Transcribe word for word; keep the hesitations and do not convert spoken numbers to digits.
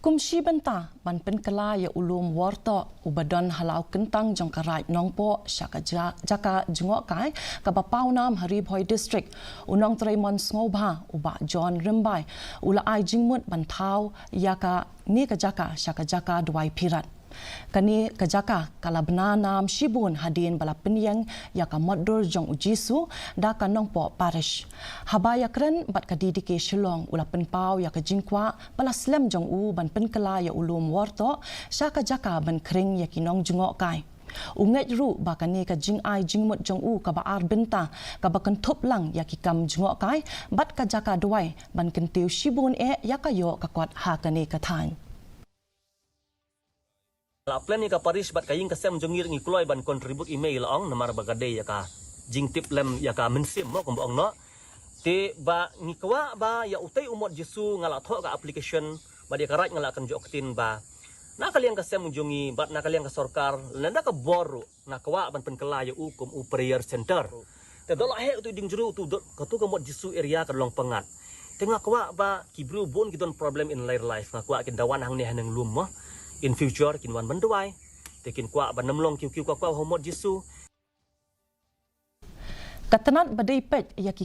Kum shi bynta ban pynkylla ïa u lum Wortoh uba don ha la u kyntang jong ka Raid Nongpoh sha ka ja-, jaka jngohkai kaba pawnam ha Ri Bhoi District, u Nongtrei Mon Sngewbha u Bah John Rymbai u la ai jingmut ban thaw ïa kane ka jaka sha ka jaka duwai phirat. Kane ka jaka ka la bna nam shibun hadien ba la pynïeng ïa ka motdur jong u Jisu da ka Nongpoh Parish. Haba ïakren bad ka D D K Shillong u la pynpaw ïa ka jingkwah ba la slem jong u ban pynkylla ïa u lum Wortoh sha ka jaka ban khring ïa ki nongjngohkai. U ngeit ruh ba kane ka jingai jingmut jong u kaba ar bynta kaba kynthup lang ïa ki kam jngohkai bad ka jaka duwai ban kyntiew shibun eh ïa ka ïoh ka kot ha kane ka thaiñ. La plan ïa ka parish bad ka ïing ka sem jong ngi ruh ngi kloi ban contribute ïa i mei la ong namar ba ka dei ïa ka jingtip lem ïa ka mynsiem mo kumba ong noh. Te ba ngi kwah ba ïa utei u mot Jisu nga la thoh ka application bad ïa ka Raid nga la kynjoh ktien ba na ka liang ka sem jong ngi bad na ka liang ka sorkar lane da ka bor ruh nga kwah ban pynkylla ïa u kum u prayer center. Te da la heh utu i dieng jru utu dot katu ka mot Jisu area ka long pyngngad. Te nga kwah ba ki briew bun ki don problem in their life, nga kwah kin da wan hangne ha neng lum mo. In future kin wan ban duwai. Te kin kwah ban ym long kiew kiew kwah kwah ha u mot Jisu. Ka tnat ba dei peit ïa ki